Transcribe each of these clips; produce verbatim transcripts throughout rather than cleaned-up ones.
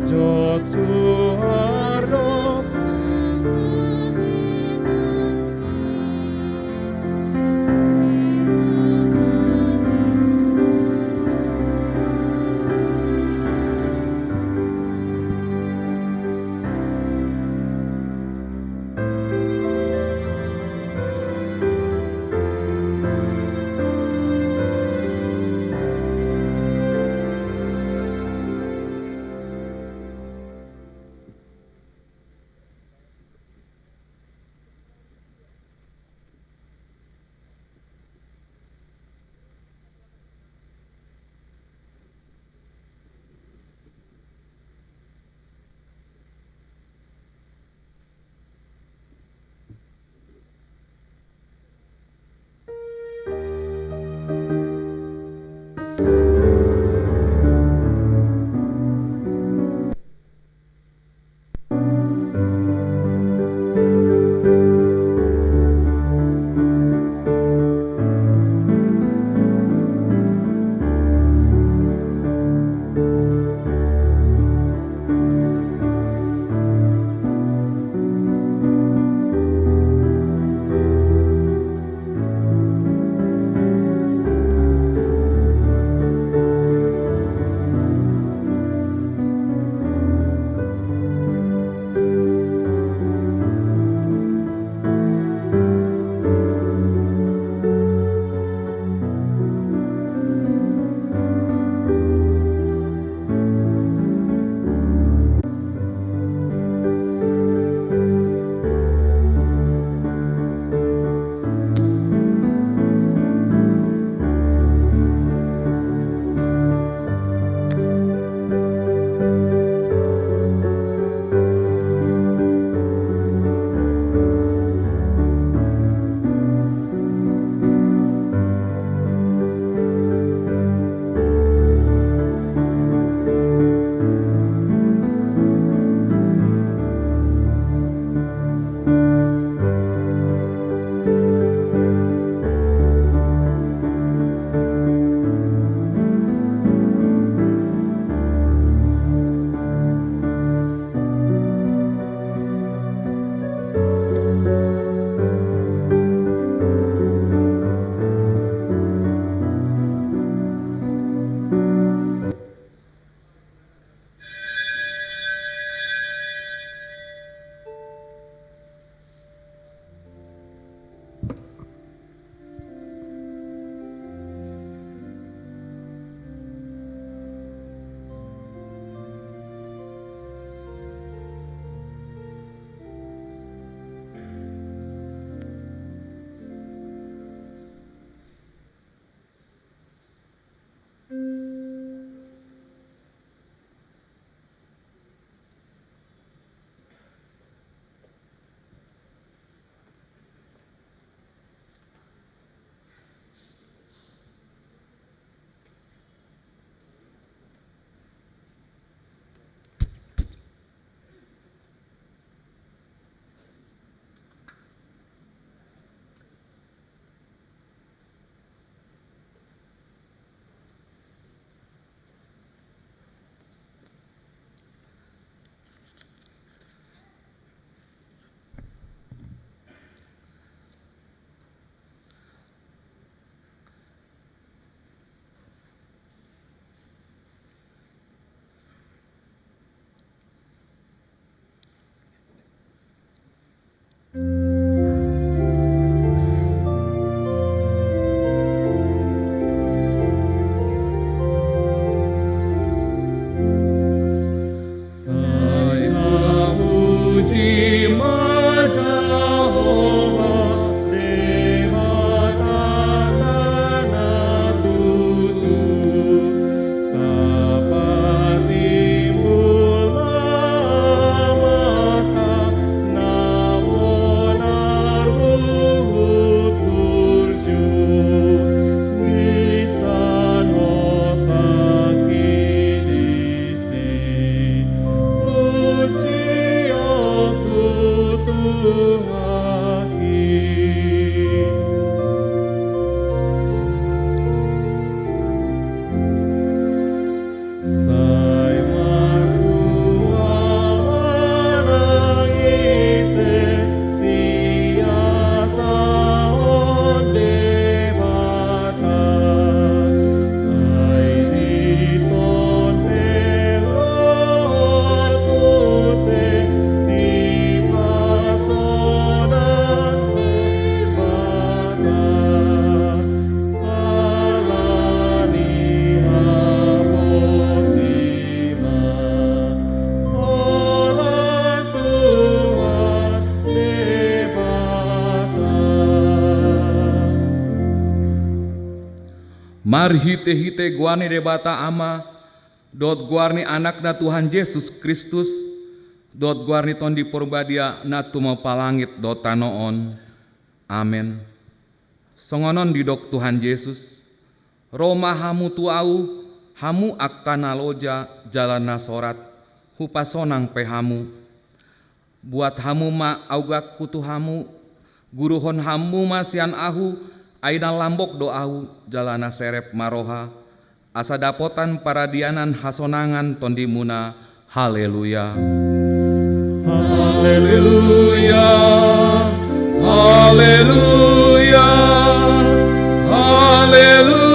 Jot suar do. Marhite-hite goar ni Debata Ama, dohot goar ni Anakna Tuhan Jesus Kristus, dohot goar ni Tondi Porbadia na tumompa langit dohot tano on. Amen. Songon on didok Tuhan Jesus: Ro ma hamu tu Ahu, hamu angka na loja jala na sorat, hupasonang pe hamu. Buat hamu ma augangku tu hamu, guruhon hamu ma sian Ahu, ai na lambok do Ahu, jala na serep ma roha, asa dapotan paradianan hasonangan tondimuna. Haleluya. Haleluya. Haleluya. Haleluya.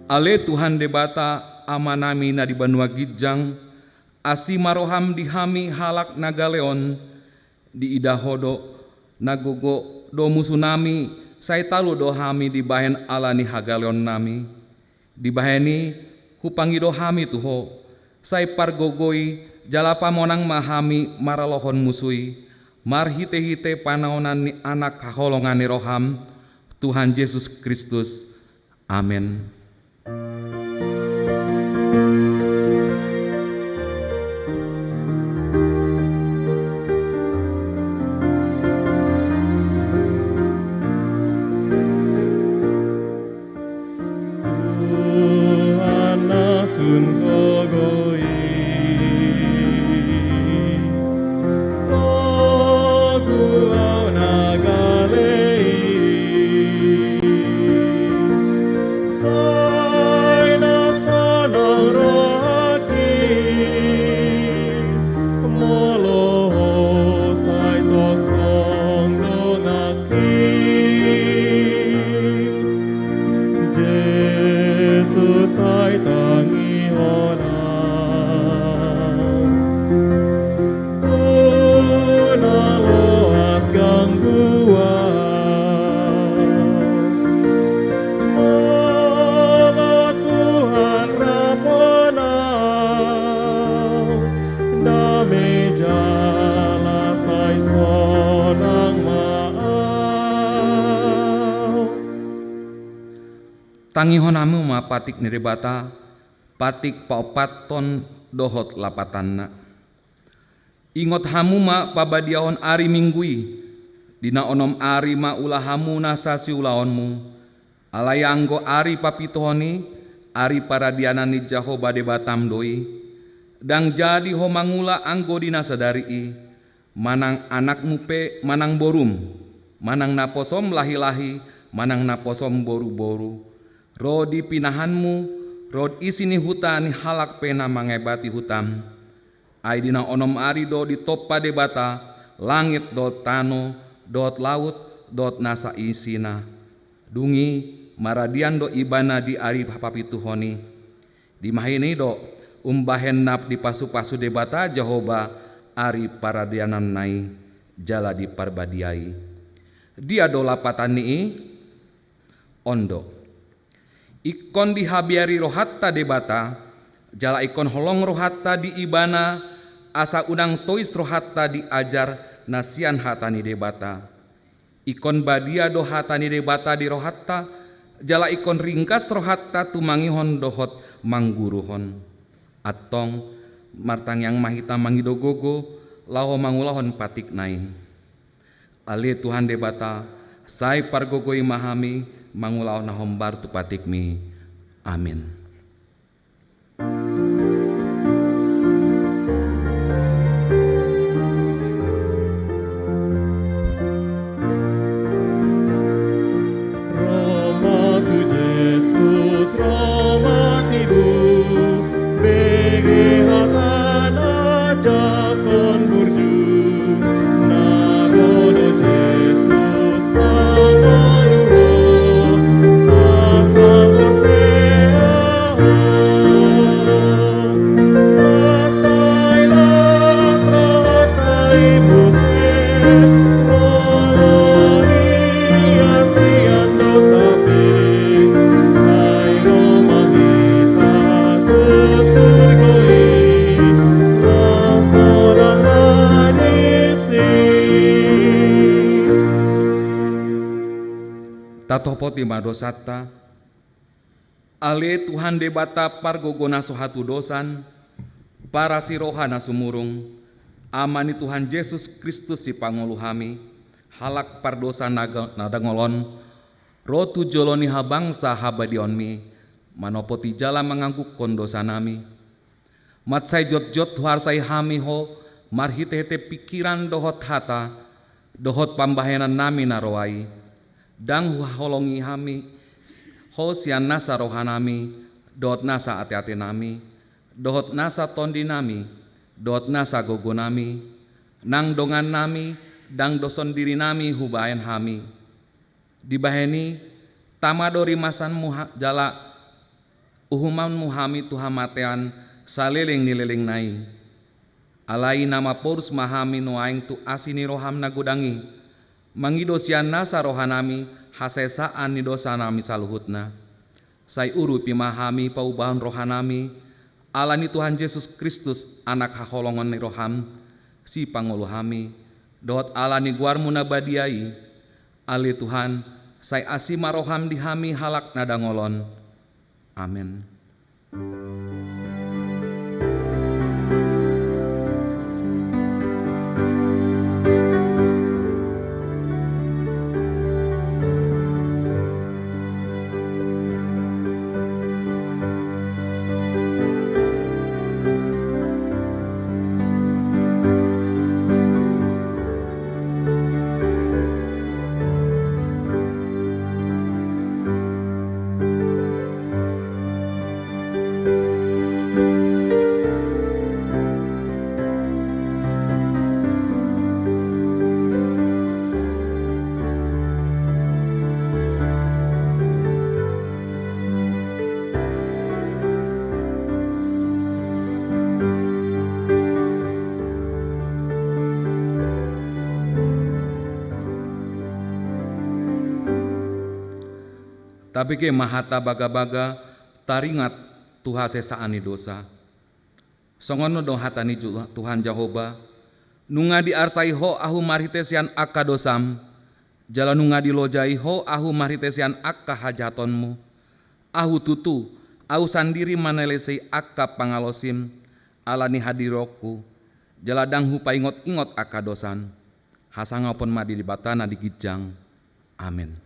Ale Tuhan Debata, Amanami na di banua ginjang, asi ma roham di hami halak na gale on. Diida Ho do, na gogo do musunami, sai talu do hami dibahen ala ni hagaleonnami. Dibahen i hupangido hami tu Ho, sai pargogoi jala pamonang ma hami maralohon musu i, marhite-hite panaonan ni Anak haholongan ni roham, Tuhan Jesus Kristus. Amen. Tuhan na sun gogo i, togu ahu na gale i, sai na sonang rohangki, molo Ho sai tongtong dongan. Jesus, sai tangihon ahu, unang loas gangguan. Molo Tuhan rap hon ahu, dame jala sai sonang ma ahu. Tangihon hamu ma patik ni Debata, patik paompathon dohot lapatanna. Ingot hamu ma pabadiahon ari Minggu i, di na onom ari ma ula hamu nasa siulaonmu. Alai anggo ari papituhon i, ari paradianan ni Jahowa Debatam do i. Ndang jadi ho mangula anggo di na sadari i, manang anakmu pe manang borum, manang naposom lahi-lahi, manang naposom boru-boru, ro di pinahanmu, ro di isi ni huta ni halak pe na mangebati hutam. Ai di na onom ari do ditompa Debata langit dohot tano, dohot laut, dohot nasa isina. Dung i maradian do Ibana di ari hapapituhon i. Dibahen i do umbahen na dipasu-pasu Debata Jahowa ari paradiananna i jala diparbadiai. Dia do lapatan ni i? On do. Ingkon dihabiari rohanta Debata, jala ingkon holong rohanta di Ibana, asa unang tois rohanta di ajar na sian hata ni Debata. Ingkon badia do hata ni Debata di rohanta, jala ingkon ringgas rohanta tumangihon dohot mangguruhon. Antong, martangiang ma hita mangido gogo, laho mangulahon patikna i. Ale Tuhan Debata, sai pargogoi ma hami mangulahon na hombar tu patikmi. Amin. Ro ma tu Jesus, ro ma tibu, bege hatana jangkon burju, na ro do Jesus mangolu ho, sahat porsea Topoti ma dosanta. Ale Tuhan Debata pargogo na so hatudosan, parasi roha na sumurung, Ama ni Tuhan Jesus Kristus sipangolu hami, halak pardosa na ga-, na dangol on, ro tu jolo ni habangsa habadiaonmi, manopoti jala manganggungkon dosanami. Mansai jotjot huarsai hami Ho marhitehite pingkiran dohot hata, dohot pambahenannami na roa i. Ndang huhaholongi hami Ho sian nasa rohanami, dohot nasa ateatenami, dohot nasa tondinami, dohot nasa gogonami, nang dongannami, ndang do sondirinami hubahen hami. Dibahen i, tama do rimasanmu ha-, jala uhumanmu hami tu hamatean saleleng ni lelengna i. Alai na maporus ma hami nuaeng tu asi ni roham na godang i, mangido sian nasa rohanami hasesaan ni dosanami saluhutna. Sai urupi ma hami paubahon rohanami, ala ni Tuhan Jesus Kristus, Anak haholongon ni roham, sipangolu hami, dohot ala ni goarmu na badia i. Ale Tuhan, sai asi ma roham di hami halak na dangol on. Amen. Tabege ma hata bagabaga taringot tu hasesaan ni dosa. Songon on do hata ni Ju-, Tuhan Jahowa: Nunga diarsai Ho ahu marhite sian angka dosam, jala nunga dilojai Ho ahu marhite sian angka hajahatonmu. Ahu tutu, ahu sandiri manalesei angka pangalaosim, ala ni hadironku, jala ndang hupaingotingot angka dosam. Hasangapon ma di Debata na di ginjang. Amen.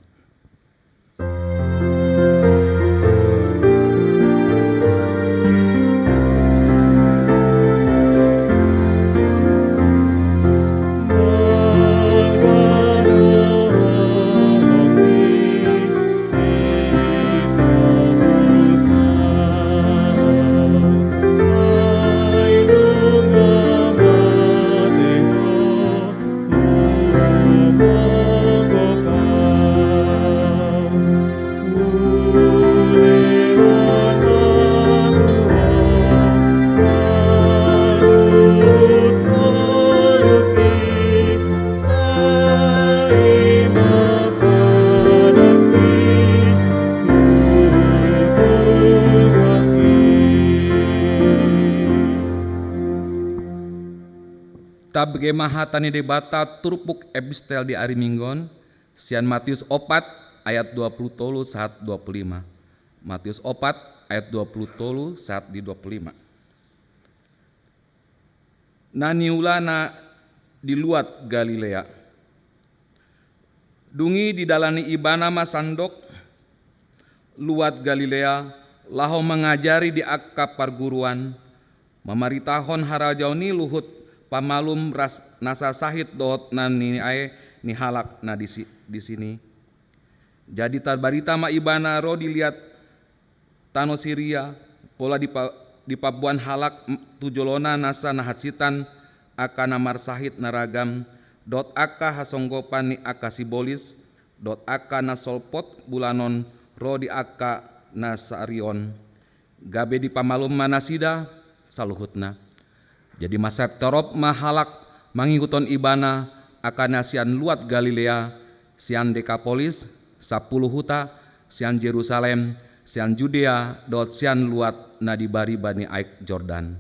Tabege ma hata ni Debata turpuk epistel di ari Minggu on, sian Matius opat ayat dua pulu tolu sahat dua pulu lima. Matius opat ayat dua pulu tolu sahat di dua pulu lima. Na niulana di luat Galilea. Dung i didalani ibana ma sandok luat Galilea, laho mangajari di angka parguruan, mamaritahon harajaon i luhut pamalum ras nasa sahit dohot na niae ni halak na di si-, di sini. Jadi tarbarita ma ibana ro di liat tano Siria, pola dipa-, dipaboan halak m-, tu jolona nasa na hansitan, angka na marsahit na ragam, dohot angka hasonggopan ni angka sibolis, dohot angka na solpot bulanon ro di angka na sarion. Gabe dipamalum ma nasida saluhutna. Jadi mansai torop ma halak mangihuthon ibana, angka na sian luat Galilea, sian Dekapolis, sampulu huta, sian Jerusalem, sian Judea, dohot sian luat na di bariba ni aek Jordan.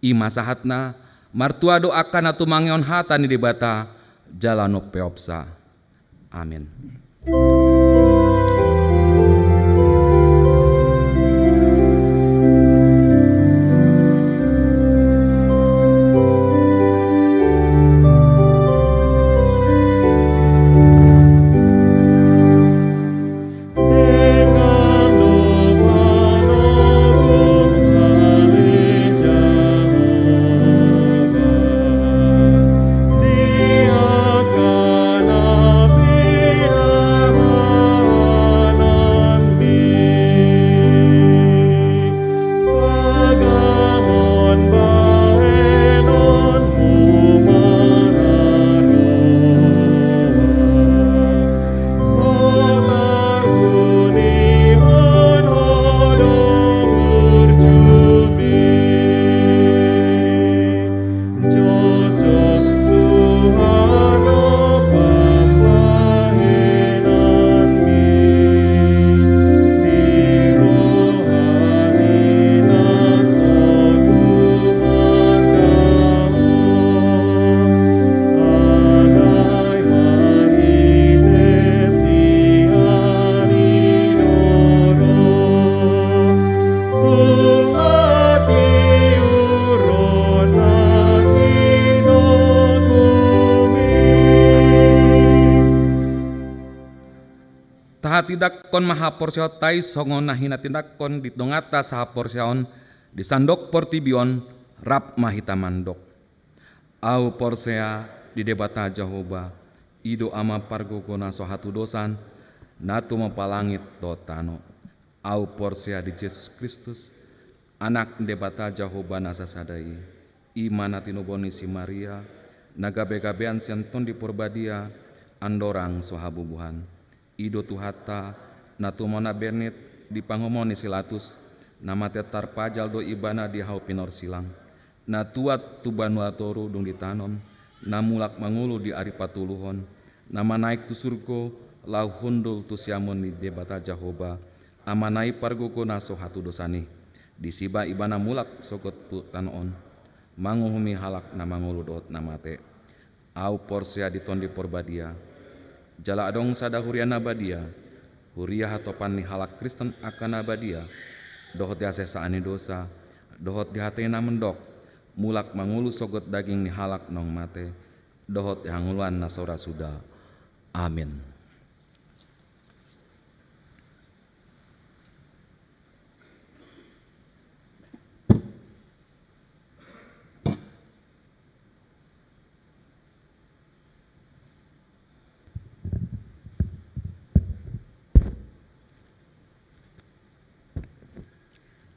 I ma sahatna. Martua do angka na tumangihon hata ni Debata jala na umpeopsa. Amen. Tindanghon ma haporseaonta i songon na hinatindanghon di tonganta sahaporseaon di sandok portibi on, rap ma hita mandok. Ahu porsea di Debata Jahowa, i do Ama pargogo na so hatudosan, na tumompa langit dohot tano. Ahu porsea di Jesus Kristus, Anak ni Debata Jahowa na sasada i, i ma na tinobo ni si Maria, na gabegabean sian Tondi Porbadia, andorang so habubuhan. I do Tuhanta, na tumona bernit di pangomoan ni si Latus, na mate tarpajal do Ibana di hau pinorsilang, na tuat tu banua toru dung ditanom, na mulak mangolu di ari patoluhon, na manaek tu surgo, laho hundul tu siamun ni Debata Jahowa, Amana i pargogo na so hatudosan i. Disi ma Ibana mulak sogot tu tano on, manguhumi halak na mangolu dohot na mate. Ahu porsea di Tondi Porbadia. Jala adong sada huria na badia, huria hatopan ni halak Kristen angka na badia, dohot di hasesaan ni dosa, dohot di hata i na mandok, mulak mangolu sogot daging ni halak naung mate, dohot di hangoluan na so ra suda. Amin.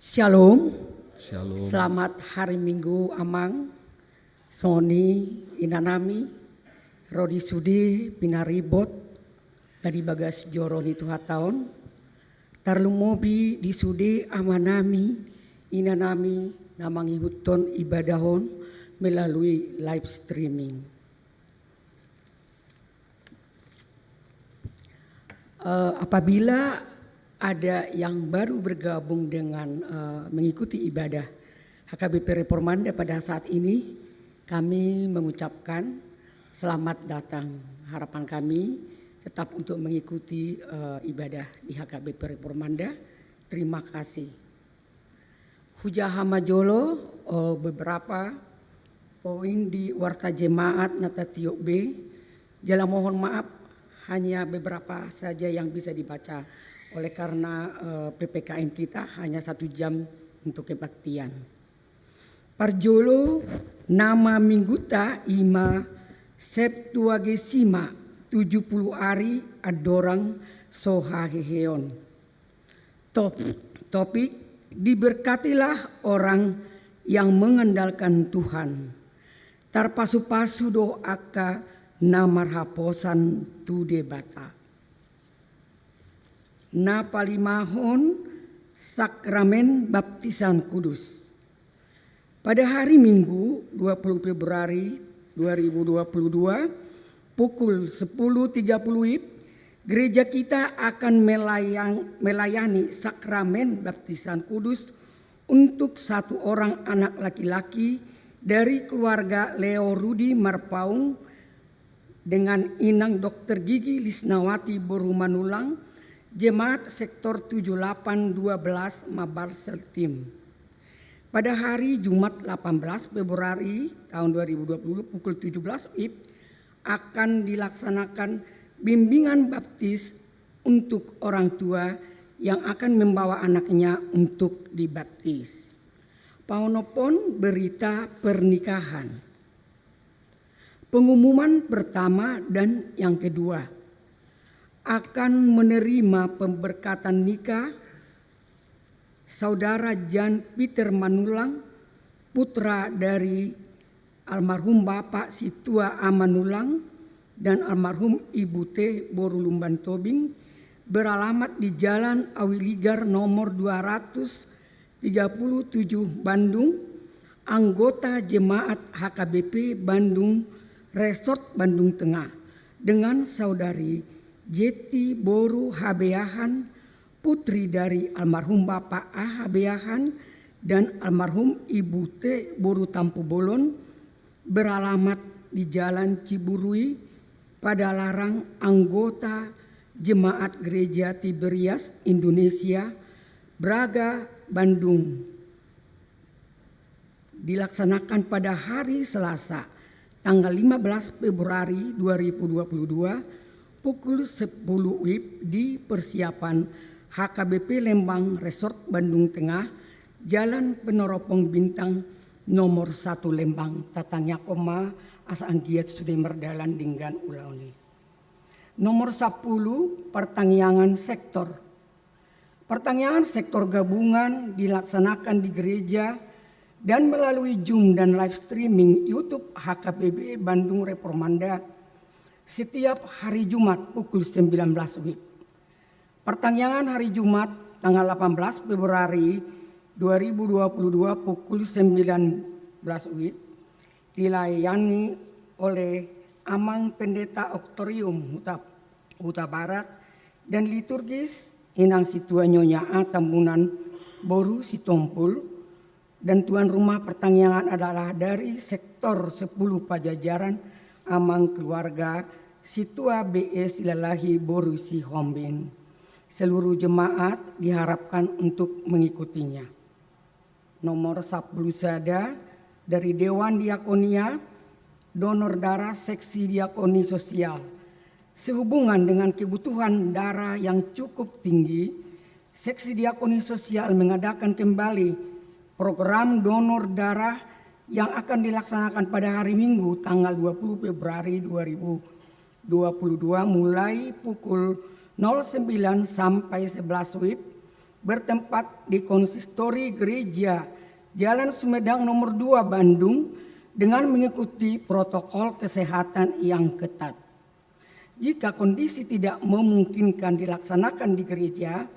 Shalom. Shalom. Selamat hari Minggu, Amang. Songon i, inanami, ro di sude pinaribot na di bagas joro ni Tuhanta on, tarlumobi di sude amanami, inanami na mangihuthon ibadah on melalui live streaming. Eh, apabila ada yang baru bergabung dengan, eh, mengikuti ibadah H K B P Reformanda pada saat ini, kami mengucapkan selamat datang. Harapan kami tetap untuk mengikuti, eh, ibadah di H K B P Reformanda. Terima kasih. Hujaha ma jolo, eh, beberapa poin di warta jemaat na tatiop be. Jala mohon maaf, hanya beberapa saja yang bisa dibaca. Oleh karena, eh, P P K M kita hanya satu jam untuk kebaktian. Parjolo, nama mingguta i ma Septuagesima, tujuh puluh ari andorang so haheheon. Top-, topik, diberkatilah orang yang mengandalkan Tuhan. Tarpasupasu do angka na marhaposan tu Debata. Na palimahon, sakramen baptisan kudus. Pada hari Minggu, dua puluh Februari dua ribu dua puluh dua, pukul sepuluh tiga puluh wib, gereja kita akan melayang-, melayani sakramen baptisan kudus untuk satu orang anak laki-laki dari keluarga Leo Rudi Marpaung dengan Inang Dokter Gigi Lisnawati boru Manullang, jemaat sektor tujuh delapan dua belas Mabar Seltim. Pada hari Jumat delapan belas Februari tahun dua ribu dua puluh pukul tujuh belas wib akan dilaksanakan bimbingan baptis untuk orang tua yang akan membawa anaknya untuk dibaptis. Paonomhon berita pernikahan. Pengumuman pertama dan yang kedua, akan menerima pemberkatan nikah Saudara Jan Peter Manullang, putra dari almarhum Bapak Situa A. Manullang dan almarhum Ibu T. boru Lumban Tobing, beralamat di Jalan Awiligar nomor dua ratus tiga puluh tujuh Bandung, anggota jemaat H K B P Bandung Resort Bandung Tengah, dengan Saudari Jeti boru Habeahan, putri dari almarhum Bapak A. Habeahan dan almarhum Ibu T. boru Tampubolon, beralamat di Jalan Ciburui, Padalarang, anggota Jemaat Gereja Tiberias Indonesia, Braga, Bandung. Dilaksanakan pada hari Selasa, tanggal lima belas Februari dua ribu dua puluh dua, Pukul sepuluh wib di persiapan H K B P Lembang Resort Bandung Tengah, Jalan Penoropong Bintang nomor satu Lembang. Tatangiangkon ma asa anggiat sude mardalan denggan ulaon i. Nomor sampulu, partangiangan sektor. Partangiangan sektor gabungan dilaksanakan di gereja dan melalui Zoom dan live streaming YouTube H K B P Bandung Reformanda setiap hari Jumat pukul sembilan belas wib. Partangiangan hari Jumat tanggal delapan belas Februari dua ribu dua puluh dua pukul sembilan belas wib dilayani oleh Amang Pendeta Oktorium Huta, Huta Barat dan liturgis Inang Situa Nyonya A Tambunan boru Sitompul, dan tuan rumah partangiangan adalah dari sektor sepuluh Pajajaran, Amang keluarga Situa B E Silalahi boru Sihombing. Seluruh jemaat diharapkan untuk mengikutinya. Nomor sampulu sada, dari Dewan Diakonia, donor darah seksi diakoni sosial. Sehubungan dengan kebutuhan darah yang cukup tinggi, seksi diakoni sosial mengadakan kembali program donor darah yang akan dilaksanakan pada hari Minggu tanggal dua puluh Februari dua ribu dua puluh dua, mulai pukul nol sembilan sampai sebelas wib, bertempat di Konsistori Gereja Jalan Sumedang nomor dua Bandung, dengan mengikuti protokol kesehatan yang ketat. Jika kondisi tidak memungkinkan dilaksanakan di gereja,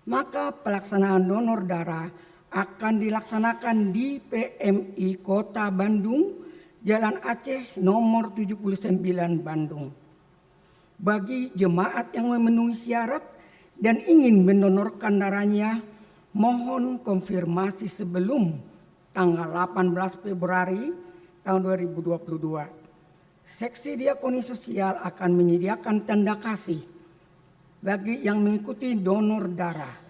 maka pelaksanaan donor darah akan dilaksanakan di P M I Kota Bandung, Jalan Aceh nomor tujuh puluh sembilan, Bandung. Bagi jemaat yang memenuhi syarat dan ingin mendonorkan darahnya, mohon konfirmasi sebelum tanggal delapan belas Februari tahun dua ribu dua puluh dua. Seksi diakoni sosial akan menyediakan tanda kasih bagi yang mengikuti donor darah.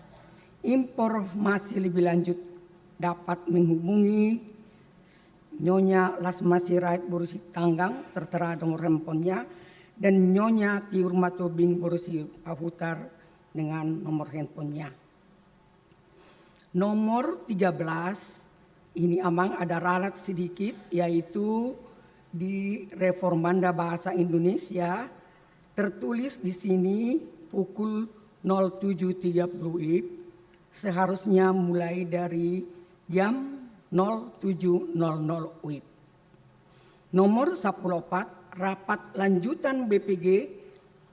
Informasi lebih lanjut dapat menghubungi Nyonya Lasma Sirait boru Sitanggang, tertera nomor handphonenya, dan Nyonya Tiur Matubing boru Sipahutar dengan nomor handphonenya. Nomor tiga belas, ini Amang ada ralat sedikit, yaitu di Reformanda Bahasa Indonesia, tertulis di sini pukul nol tujuh tiga puluh wib, seharusnya mulai dari jam nol tujuh nol nol wib. Nomor sampulu opat, rapat lanjutan B P G,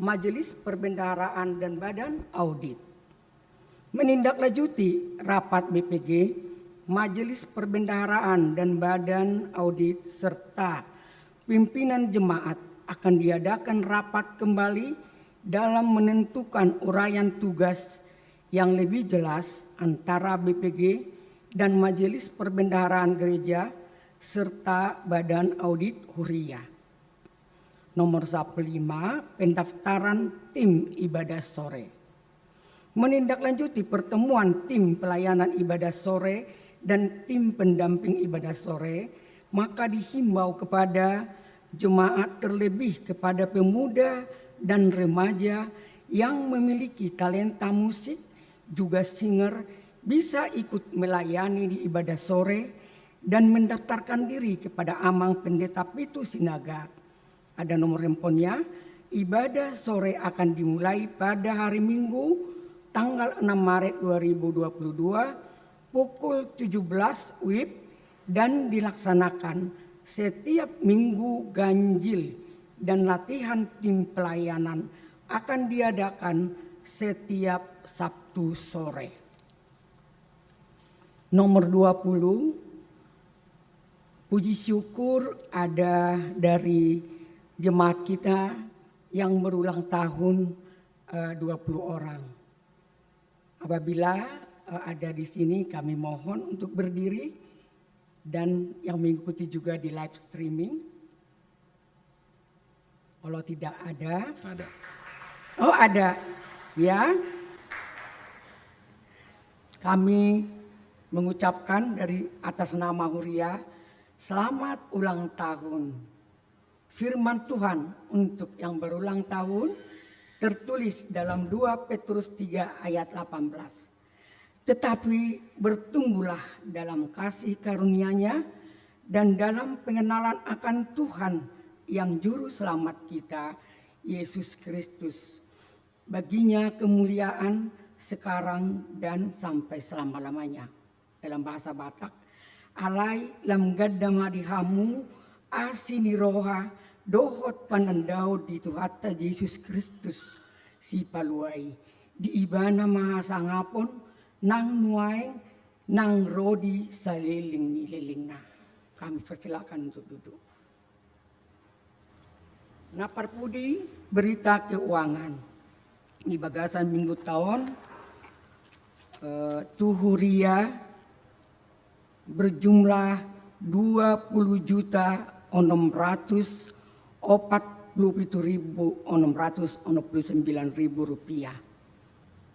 Majelis Perbendaharaan dan Badan Audit. Menindaklanjuti rapat B P G, Majelis Perbendaharaan dan Badan Audit serta pimpinan jemaat akan diadakan rapat kembali dalam menentukan uraian tugas yang lebih jelas antara B P G dan Majelis Perbendaharaan Gereja serta Badan Audit Huria. Nomor sampulu lima, pendaftaran tim ibadah sore. Menindaklanjuti pertemuan tim pelayanan ibadah sore dan tim pendamping ibadah sore, maka dihimbau kepada jemaat, terlebih kepada pemuda dan remaja yang memiliki talenta musik, juga singer, bisa ikut melayani di ibadah sore dan mendaftarkan diri kepada Amang Pendeta Pitu Sinaga. Ada nomor handphonenya. Ibadah sore akan dimulai pada hari Minggu, tanggal enam Maret dua ribu dua puluh dua, pukul tujuh belas wib, dan dilaksanakan setiap minggu ganjil, dan latihan tim pelayanan akan diadakan setiap Sabtu sore. Nomor dua puluh, puji syukur ada dari jemaat kita yang berulang tahun, eh, dua puluh orang. Apabila, eh, ada di sini, kami mohon untuk berdiri, dan yang mengikuti juga di live streaming. Kalau tidak ada. Ada. Oh, ada. Ya. Kami mengucapkan dari atas nama Huria, selamat ulang tahun. Firman Tuhan untuk yang berulang tahun tertulis dalam dua Petrus tiga ayat delapan belas. Tetapi bertumbuhlah dalam kasih karunia-Nya dan dalam pengenalan akan Tuhan yang Juru Selamat kita, Yesus Kristus. Bagi-Nya kemuliaan sekarang dan sampai selama-lamanya. Dalam bahasa Batak, alai lam ganda ma di hamu asi ni roha dohot panandaon di Tuhanta Jesus Kristus Sipalua i. Di Ibana ma hasangapon nang nuaeng nang ro di saleleng ni lelengna. Kami persilakan untuk duduk. Na parpudi, berita keuangan di bagasan minggu taon, eh, tu huria berjumlah dua puluh juta onom ratus opat puluh pitu ribu onom ratus onom puluh sembilan ribu rupiah.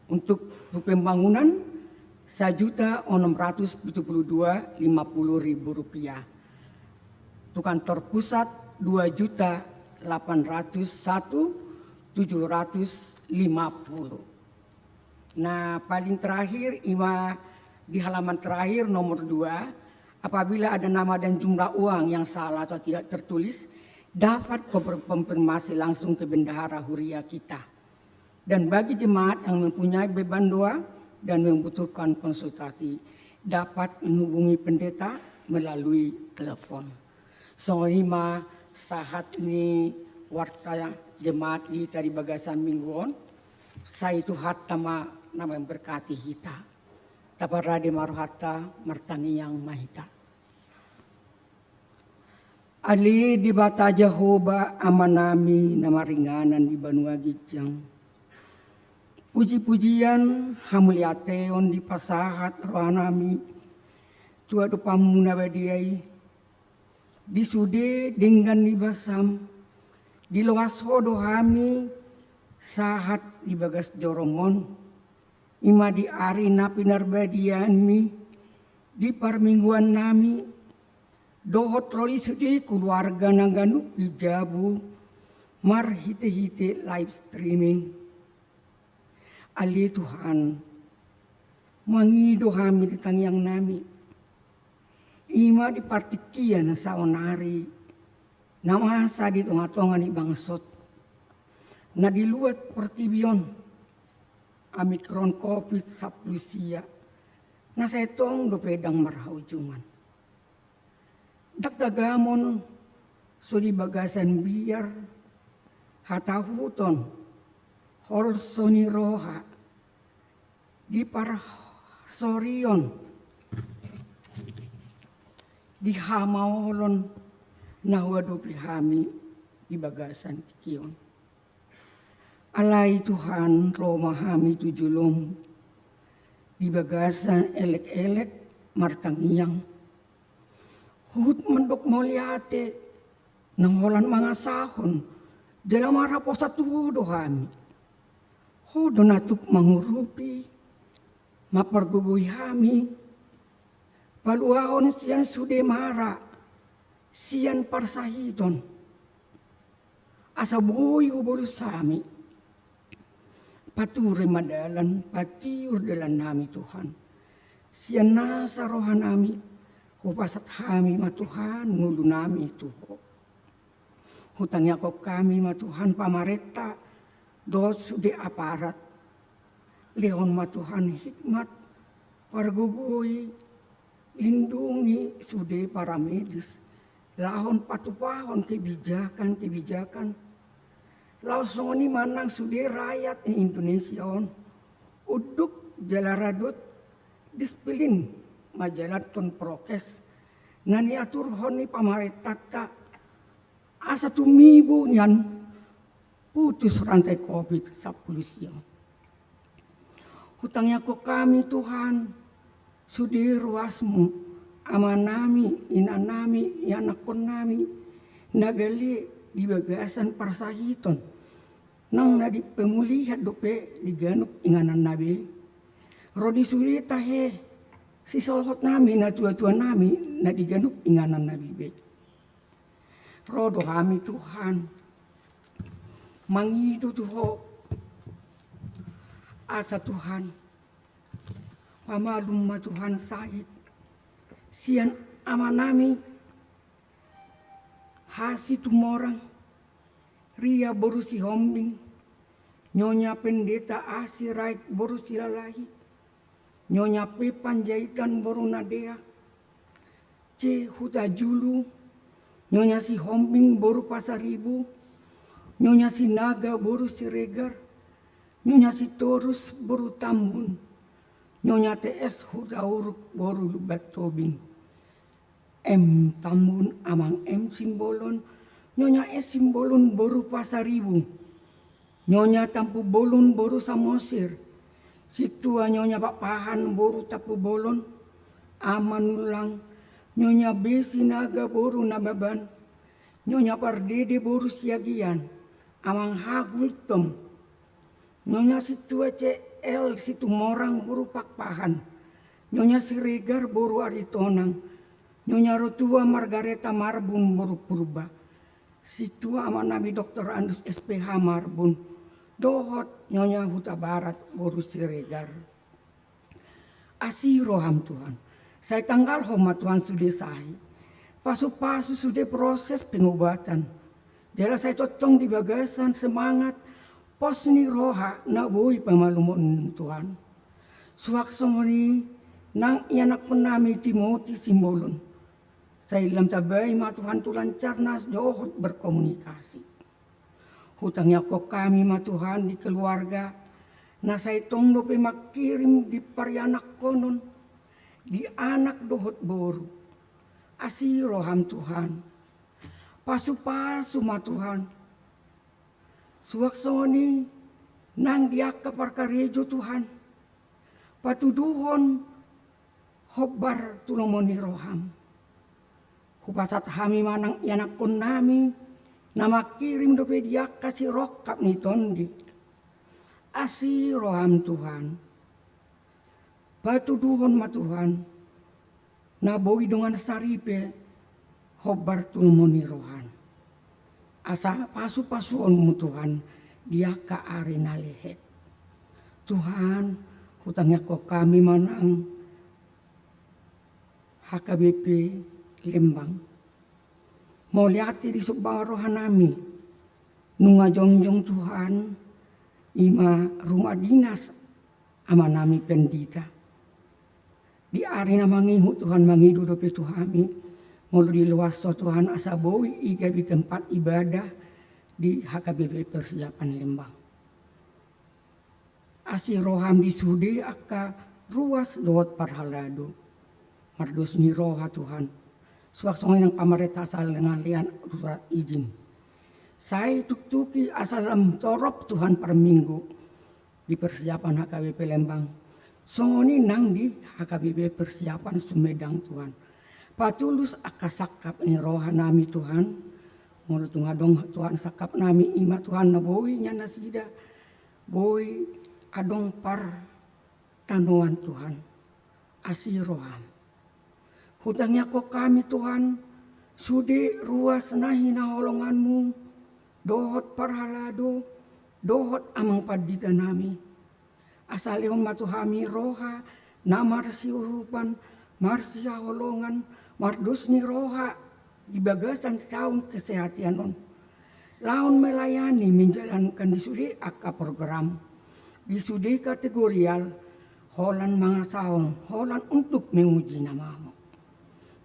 Untuk tu pembangunan, sajuta onom ratus pitu puluh dua lima puluh ribu rupiah. Tu kantor pusat, dua juta delapan ratus satu tujuh ratus lima puluh. Nah, paling terakhir, ima di halaman terakhir, nomor dua, apabila ada nama dan jumlah uang yang salah atau tidak tertulis, dapat konfirmasi langsung ke bendahara huria kita. Dan bagi jemaat yang mempunyai beban doa dan membutuhkan konsultasi, dapat menghubungi pendeta melalui telepon. Songon i ma sahat ni warta jemaat di hita di bagasan minggu on. Sai Tuhanta ma na memberkati hita. Taparade ma rohanta, martangiang ma hita. Ale Debata Jahowa, Amanami na maringanan di banua ginjang, puji-pujian hamuliateon dipasahat rohanami tu adopanMu na badia i. Di sude denggan ni basam, diloas Ho do hami sahat di bagas jorom on. Ima di ari na pinarbadianMi, di parmingguannami, dohot ro di sude keluarga na ganup di jabu marhite-hite live streaming. Ale Tuhan, mangido hami di tangiangnami. Ima di partingkian saonari, na masa di tonga-tonga ni bangsot na di luat portibi on, Omikron Covid sampulu sia, na sai tong dope ndang marhaujungan. Ndang tagamon so di bagasan biar, hatahuton, holso ni roha, di parsorion, di hamaolon na huadopi hami di bagasan tingki on. Alai Tuhan, ro ma hami tu joloM di bagasan elek-elek martangiang. Huhut mandok mauliate, na holan mangasahon jala marhaposan tu Ho do hami. Ho do na tuk mangurupi, mampargogoi hami, paluahon sian sude mara, sian parsahiton. Asa boi hubolus hami. Pature ma dalan, patiur dalannami Tuhan. Sian nasa rohanami, hupasahat hami ma Tuhan ngolunami tu Ho. Hutangiangkon hami ma Tuhan pamarenta dohot sude aparat. Lehon ma Tuhan hikmat, pargogoi, lindungi sude paramedis, laho patupahon kebijakan-kebijakan. Laos songon i ma nang sude rakyat ni Indonesia on, unduk jala radot disiplin manjalanhon prokes na niaturhon ni pamarentanta, asa tumibu nian putus rantai Covid sampulu sia. Hutangiangkon hami Tuhan, sude ruasMu, amanami, inanami, ianakkonnami, na gale di bagasan parsahiton, nang na di pemulihan dope di ganup ingananna be. Ro di sude tahe sisolhotnami, natuatuanami, na di ganup ingananna be. Ro do hami Tuhan, mangido tu Ho, asa Tuhan, pamalum ma Tuhan sahit sian amanami Hasitumorang, Ria boru Sihombing, Nyonya Pendeta A. Sirait boru Silalahi, Nyonya P. Panjaitan boru Nadea, C. Hutajulu, Nyonya Sihombing boru Pasaribu, Nyonya Sinaga boru Siregar, Nyonya Sitorus boru Tambun, Nyonya T. S. Hutauruk boru Lumban Tobing, M. Tambun, Amang M. Simbolon, Nyonya S. Simbolon boru Pasaribu, Nyonya Tampubolon boru Samosir, Sintua Nyonya Pakpahan boru Tampubolon, Ama Nullang, Nyonya B. Sinaga boru Nababan, Nyonya Pardede boru Siagian, Amang H. Gultom, Nyonya Sintua C. L. Situmorang boru Pakpahan, Nyonya Siregar boru Aritonang, Nyonya Rotua Margareta Marbun boru Purba, Sintua amanami Doktor Andus S. P. H. Marbun, dohot Nyonya Hutabarat boru Siregar. Asi roham Tuhan, sai tanggalhon ma Tuhan sude sahit, pasupasu sude proses pengobatan, jala sai tongtong di bagasan semangat, pos ni roha na boi pamalumon Tuhan. Suang songon i nang ianakkonnami Timoti Simbolon, sai lam tabai ma Tuhan tu lancarna dohot berkomunikasi. Hutangiangkon hami ma Tuhan di keluarga na sai tong dope mangkirim di parianakkonon, di anak dohot boru. Asi roham Tuhan, pasupasu ma Tuhan. Suang songon i nang di angka parkarejo Tuhan, patuduhon hombar tu lomo ni roham. Hupasahat hami ma nang ianakkonnami na mangkirim dope di angka sirongkap ni tondi. Asi roham Tuhan, patuduhon ma Tuhan na boi dongan saripe hombar tu lomo ni roham, asa pasupasuonmu Tuhan di angka ari na lehet. Tuhan, hutangiangkon hami ma nang H K B P Lembang, mauliate di somba rohanami, nunga jongjong Tuhan, ima rumah dinas amanami Pendeta. Di ari na mangihut Tuhan mangido dope tu hami, molo diloas Ho Tuhan asa boi i gabe tempat ibadah di H K B P Persiapan Lembang. Asi roham di sude angka ruas dohot parhalado. Mardos ni roha Tuhan. Suang songon i nang pamarenta asal na lean surat izin. Sai tuktuki asa lam torop Tuhan parminggu di persiapan H K B P Lembang. Songon i nang di H K B P persiapan Sumedang Tuhan. Patulus angka sangkap ni rohanami Tuhan. Molo tung adong Tuhan sangkapnami ima Tuhan na boi nian nasida. Boi adong partanoan Tuhan. Asi roham. Hutangiangkon hami Tuhan, sude ruas na hinaholonganmu, dohot parhalado, dohot amang panditanami. Asa lehon ma tu hami roha na marsiurupan, marsihaholongan, mardos ni roha di bagasan taon kesehatian on. Laon melayani menjalankan di sude angka program, di sude kategorial, holan mangasahon, holan untuk menguji namamu.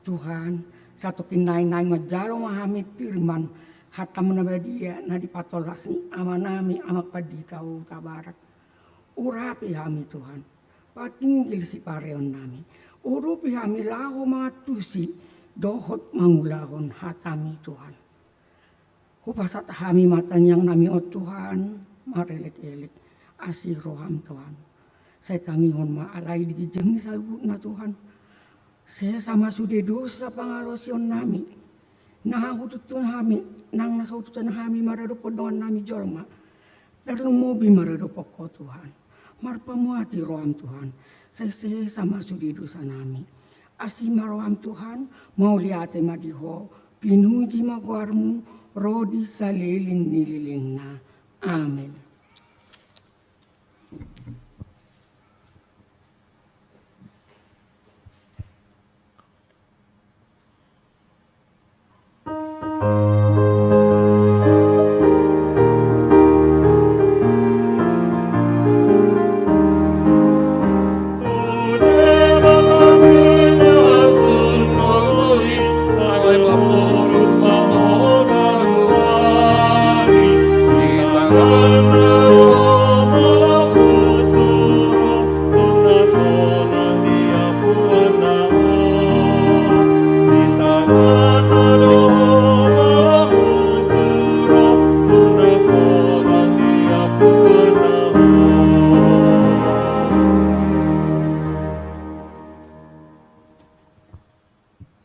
Tuhan, satongkin nai-nai manjalo ma hami firman, hatamu na badia na dipatolhas ni amanami amang pandita Hutabarat. Urapi hami Tuhan, patinggil sipareonnami. Urupi hami laho mangantusi dohot mangulahon hatami Tuhan. Hupasahat hami ma tangiangnami on Tuhan, marelek-elek. Asi roham Tuhan. Sai tangihon ma alai di ginjang ni saluhutna Tuhan. Sesa ma sude dosa pangalaosionnami. Na hututuhon hami, nang na so hututuhon hami maradophon dongannami jolma. Tarlumobi maradophon Ho Tuhan. Marpamuati roham Tuhan. Sai sesa ma sude dosanami. Asi ma roham Tuhan, mauliate ma di Ho. Pinuji ma goarmu ro di saleleng ni lelengna. Amen.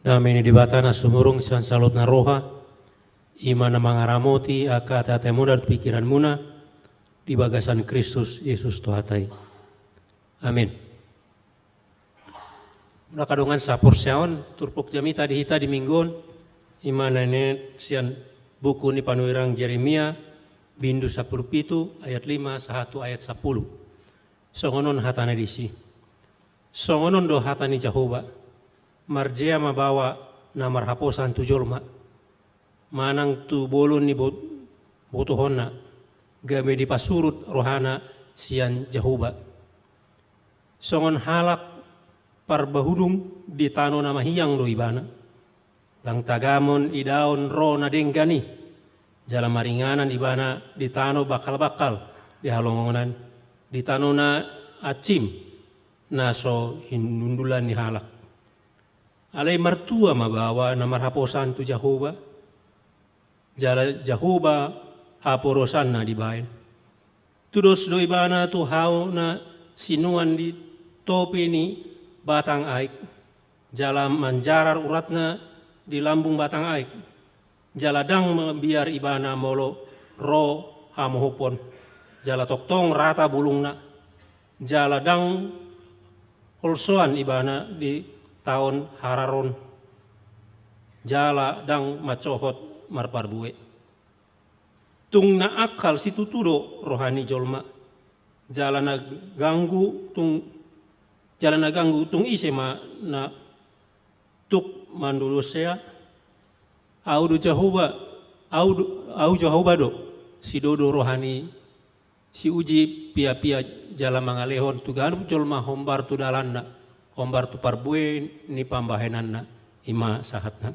Dame ni Debata na sumurung sian saluhut na roha, i ma na mangaramoti angka ateatemuna dohot pingkiranmuna di bagasan Kristus Jesus Tuhanta i. Amen. Molo angka dongan sahaporseaon, turpuk jamita di hita di minggu on, i ma na nian sian buku ni panurirang Jeremia, bindu sampulu pitu, ayat lima sahat tu ayat sampulu. Songon on hatana disi. Songon on do hata ni Jahowa: Marjea ma baoa na marhaposan tu jolma, manang tu bolon ni bot-, botohonna, gabe dipasurut rohana sian Jahowa. Songon halak parbahudung di tano na mahiang do ibana. Ndang tagamon idaon ro na denggan i, jala maringanan ibana di tano bangkalbangkal di halongonan, di tano na ansim, na so hinundulan ni halak. Alai martua ma baoa na marhaposan tu Jahowa, jala Jahowa haporasanna dibaen. Tudos do ibana tu hau na sinuan di topi ni batang aek, jala manjarar uratna di lambung batang aek, jala ndang mabiar ibana molo ro hamohopon, jala tongtong rata bulungna, jala ndang holsoan ibana di taon hararon, jala ndang mansohot marparbue. Tung na angkal situtu do roha ni jolma, jala na ganggu tung, jala na ganggu tung ise ma na tuk mandodosia? Ahu do Jahowa, ahu do, ahu Jahowa do, sidodo roha ni siuji piapia, jala mangalehon tu ganup jolma hombar tu dalanna, hombar tu parbue ni pambahenanna, i ma sahatna.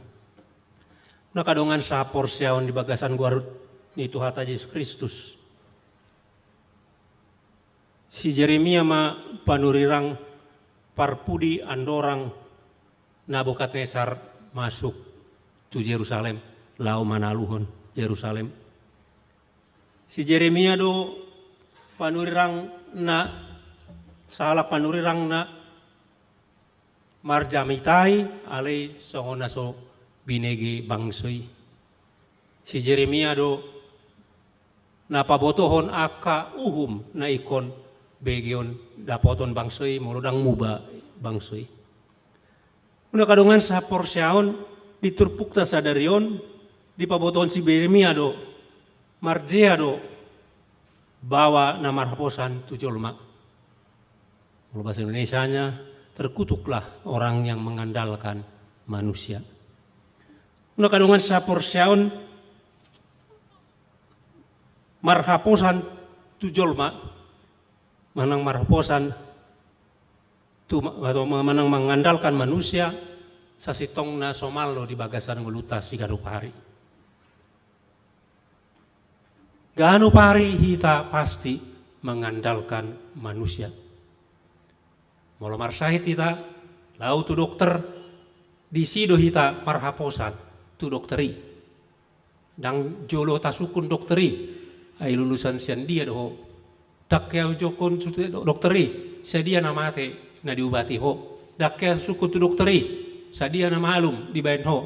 Na angka dongan sahaporseaon di bagasan goar ni Tuhanta Jesus Kristus. Si Jeremia ma panurirang parpudi andorang Nebukadnesar masuk tu Jerusalem, laho manaluhon Jerusalem. Si Jeremia do panurirang na, sahalak panurirang na marjamita i, alai songon na so binege bangso i. Si Jeremia do na pabotohon angka uhum na ingkon begeon dapoton bangso i molo ndang muba bangso i. Muna angka dongan sahaporseaon, di turpukta sadari on, dipabotohon si Jeremia do, marjea do baoa na marhaposan tu jolma. Kalau bahasa Indonesianya, terkutuklah orang yang mengandalkan manusia. Muna angka dongan sahaporseaon, marhaposan tu jolma, manang marhaposan tu ma-, atau ma-, manang mengandalkan manusia, sasintongna somal do di bagasan ngolunta siganup ari. Ganup ari hita pasti mengandalkan manusia. Molo marsahit hita, laho tu dokter, disi do hita marhaposan tu dokter i. Ndang jolo tasungkun dokter i, ai lulusan sian dia do ho. Ndang hea hujouhon tu dokter i, sadia na mate na diubati ho. Ndang hea sungkun tu dokter i, sadia na malum dibaen ho.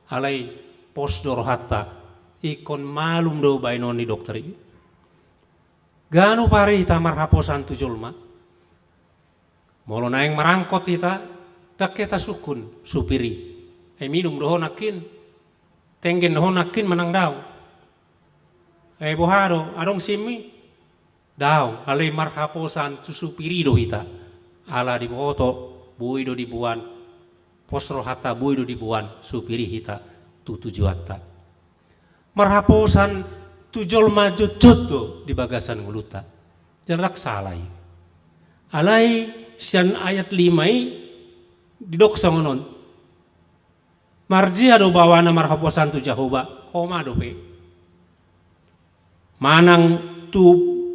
Alai pos do rohanta, ingkon malum do baenon ni dokter i. Ganup ari hita marhaposan tu jolma. Molo naeng marangkot hita, ndang hea tasungkun supir i. Ai minum do ho nangkin. Tenggen do ho nangkin manang dao? Ai boha do, adong sim i? Dao, alai marhaposan tu supir i do hita. Ala diboto, boi do diboan, pos rohanta, boi do diboan supir i hita tu tujuanta. Marhaposan tu jolma jotjot do di bagasan ngolunta. Jala ndang sala i. Alai sian ayat lima i didok songon on. Marjea do baoa na marhaposan tu Jahowa, homa dope. Manang tu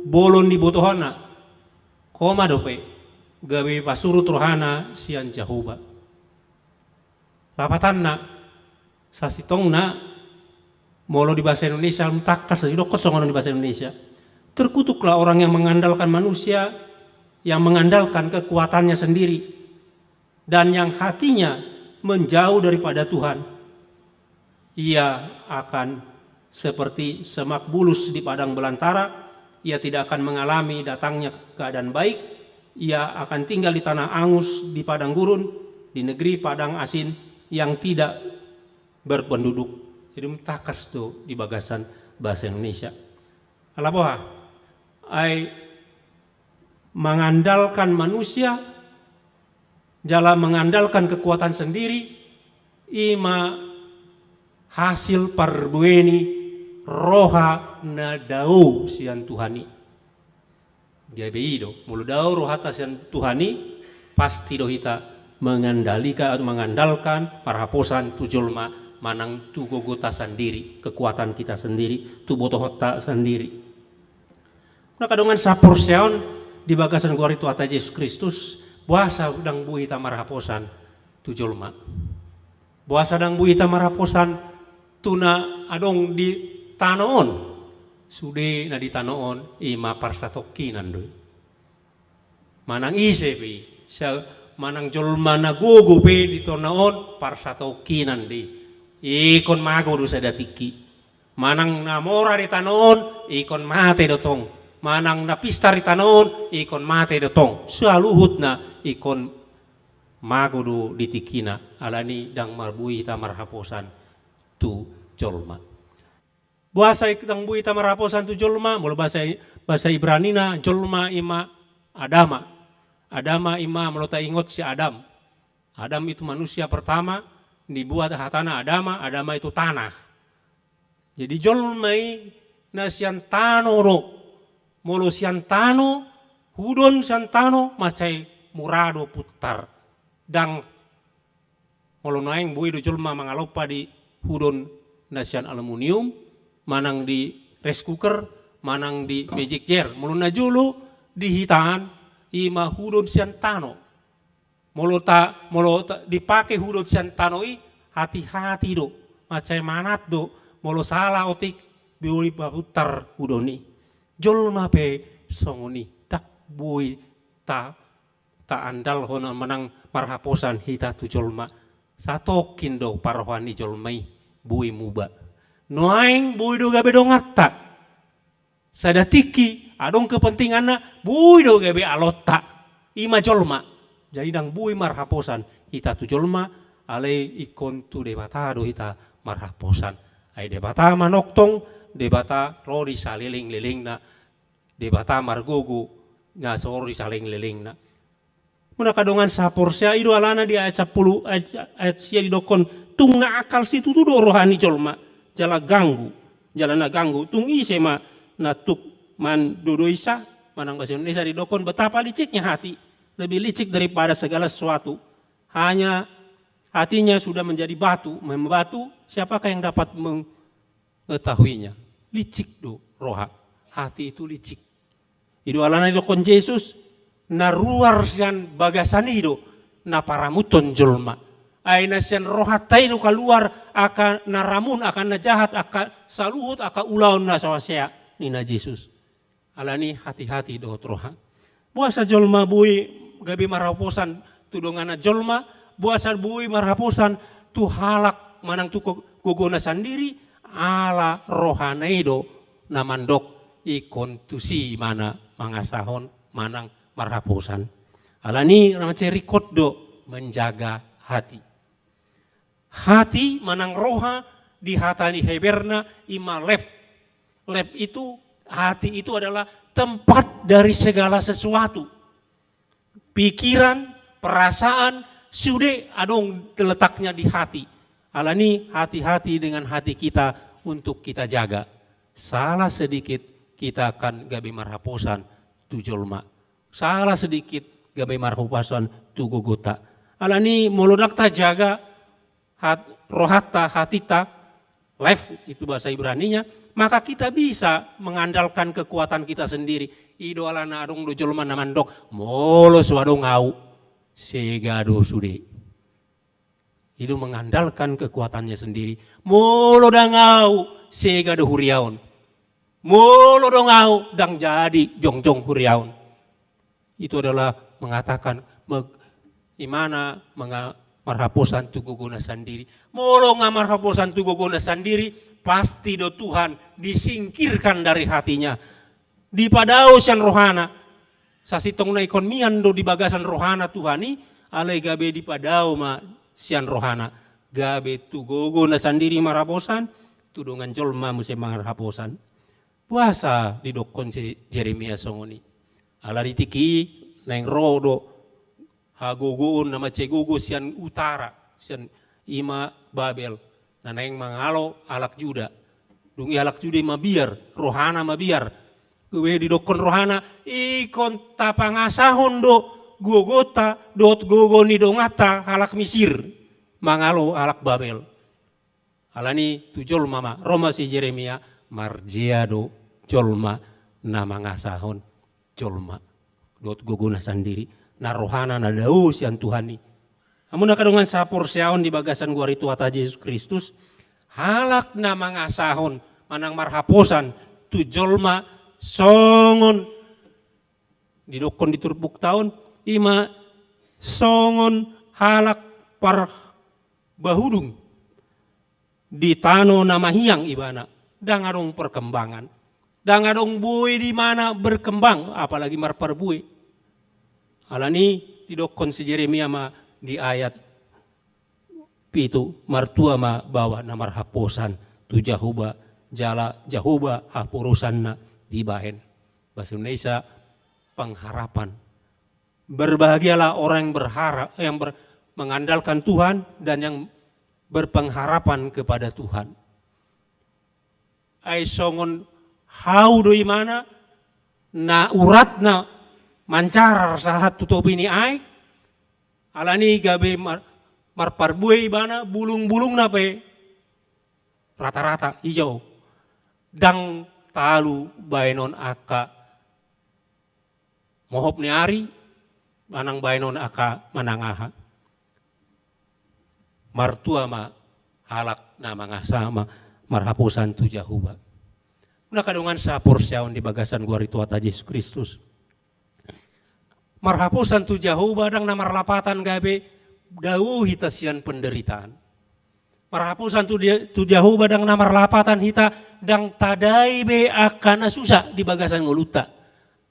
bolon ni botohonna, homa dope. Gabe pasurut rohana sian Jahowa. Lapatanna, sasintongna, molo di bahasa Indonesia, tangkas didokkon songon on di bahasa Indonesia. Terkutuklah orang yang mengandalkan manusia, yang mengandalkan kekuatannya sendiri, dan yang hatinya menjauh daripada Tuhan. Ia akan seperti semak bulus di padang belantara, ia tidak akan mengalami datangnya keadaan baik, ia akan tinggal di tanah angus, di padang gurun, di negeri padang asin yang tidak berpenduduk. Jadi, tangkas do di bagasan bahasa Indonesia. Ala boha? Ai mengandalkan manusia, jala mengandalkan kekuatan sendiri, i ma hasil parbue ni roha na dao sian Tuhan i. Gabe i do, molo dao rohanta sian Tuhan i, pasti do hita mengandalika-, mengandalkan, marhaposan tu jolma, manang tu gogota sandiri, kekuatan kita sendiri, tu botohonta sandiri. Molo angka dongan saporseaon di bagasan goar ni Tuhanta Jesus Kristus, boasa ndang boi hita marhaposan tu jolma? Boasa ndang boi hita marhaposan tu na adong di tano on? Sude na di tano on, i ma parsatongkinan do i. Manang ise pe i, sa-, manang jolma na gogo pe di tano on, parsatongkinan do i. Ingkon mago do sada tingki. Manang na mora di tano on, ingkon mate do tong. Manang na pistar di tano on, ingkon mate do tong. Saluhutna ingkon mago do di tingkina, alani ndang marboi hita marhaposan tu jolma. Boasa i ndang boi hita marhaposan tu jolma? Molo bahasa, bahasa Ibranina, jolma i ma Adama. Adama i ma, molo taingot, si Adam. Adam itu manusia pertama, dibuat hatana Adama, Adama itu tanah. Jadi jolma i na sian tano do. Molo sian tano, hudon sian tano, mansai mura do puntar. Ndang, molo nuaeng boi do jolma mangalompa di hudon na sian aluminium, manang di rice cooker, manang di magic jar. Molo na jolo di hita an, i ma hudon sian tano. Molo ta-, molo ta-, dipake hudon sian tano i, hati-hati do, mansai manat do, molo sala otik, boi papuntar hudon i. Jolma pe songon i, ndang boi ta-, taandalhon manang marhaposan hita tu jolma. Satongkin do parrohaan ni jolma i boi muba. Nuaeng boi do gabe donganta. Sada tingki, adong kepentinganna, boi do gabe alonta. I ma jolma. Jadi ndang boi marhaposan hita tu jolma, alai ingkon tu Debata do hita marhaposan. Ai Debata manongtong, Debata ro di saleleng-lelengna, Debata margogo na so ro di saleleng-lelengna. Molo angka dongan saporseaon, i do alana di ayat sampulu, ayat, ayat sia didokkon, tung na angkal situtu do roha ni jolma, jala ganggu, jala na ganggu, tung ise ma na tuk mandodoi sa, manang bahasa Indonesia didokkon, betapa liciknya hati, lebih licik daripada segala sesuatu. Hanya hatinya sudah menjadi batu, membatu, siapakah yang dapat meng-, mengetahuinya. Licik do roha, hati itu licik. I do alana didokkon Jesus, na ruar sian bagasan i do na paramuthon jolma. Ai na sian rohanta i do kaluar angka na ramun, angka na jahat, angka saluhut, angka ulaon na so hasea, ninna Jesus. Alani hati-hati dohot roha. Boasa jolma boi gabe marhaposan tu donganna jolma, boasa boi marhaposan tu halak manang tu go-, gogona sandiri, ala rohana i do na mandok ingkon tusi ma na mangasahon manang marhaposan. Alani na mansai ringkot do menjaga hati. Hati manang roha Di hata ni Heberna ima lev. Lev itu, hati itu adalah tempat dari segala sesuatu. Pikiran, perasaan, sude adong letaknya di hati. Alani hati-hati dengan hati kita untuk kita jaga. Salah sedikit kita akan gabe marhaposan tu jolma. Salah sedikit gabe marhaposan tu gogota. Alani molo ndang tajaga hat, rohanta, hatita, lev itu bahasa Ibraninya, maka kita bisa mengandalkan kekuatan kita sendiri. I do alana adong do jolma na mandok, molo so adong au, sega do sude. I do mengandalkan kekuatannya sendiri. Molo ndang au, sega do huriaon. Molo ndang au, ndang jadi jongjong huriaon. Itu adalah mengatakan me-, imana menga-, marhaposan tu gogona sandiri. Molo nga marhaposan tu gogona sandiri, pasti do Tuhan disingkirkan dari hatinya. Dipadao sian rohana. Sasintongna ingkon mian do di bagasan rohana Tuhan i, alai gabe dipadao ma sian rohana. Gabe tu gogona sandiri marhaposan, tu dongan jolma muse marhaposan. Boasa didokkon si Jeremia songon i? Ala di tingki i naeng ro do hagogoon na mansai gogo sian utara, sian ima Babel, na naeng mangalo halak Juda. Dung i halak Juda i mabiar, rohana mabiar. Gabe didokkon rohana, ingkon tapangasahon do gogonta dohot gogo ni donganta halak Misir mangalo halak Babel. Alani tu jolma ma, ro ma si Jeremia, marjea do jolma na mangasahon jolma dohot gogona sandiri, na rohana na dao sian Tuhan i. Hamu angka dongan saporseaon di bagasan goar ni Tuhanta Jesus Kristus, halak na mangasahon manang marhaposan tu jolma songon didokkon di turpukta on, ima songon halak parbahudung di tano na mahiang ibana, ndang adong perkembangan, ndang adong bue di mana berkembang, apalagi marparbue. Alani didokkon si Jeremia ma di ayat pitu, martua ma baoa na marhaposan tu Jahowa, jala Jahowa haporusanna dibahen. Bahasa Indonesia, pengharapan. Berbahagialah orang yang berharap, yang ber-, mengandalkan Tuhan dan yang berpengharapan kepada Tuhan. Ai songon hau do imana, na uratna mancarar sahat tu topi ni aek, alani gabe mar-, marparbue ibana, bulung-bulungna pe rata-rata, ijau. Ndang talu baenon angka mohop ni ari, manang baenon angka manang aha. Martua ma halak na mangasa ma-, marhaposan tu Jahowa. Hamu angka dongan saporseaon di bagasan goar ni Tuhanta Jesus Kristus. Marhaposan tu Jahowa ndang na marlapatan gabe dao hita sian penderitaan. Marhaposan tu Dia-, tu Jahowa ndang na marlapatan hita ndang tadai be angka na susa di bagasan ngolunta.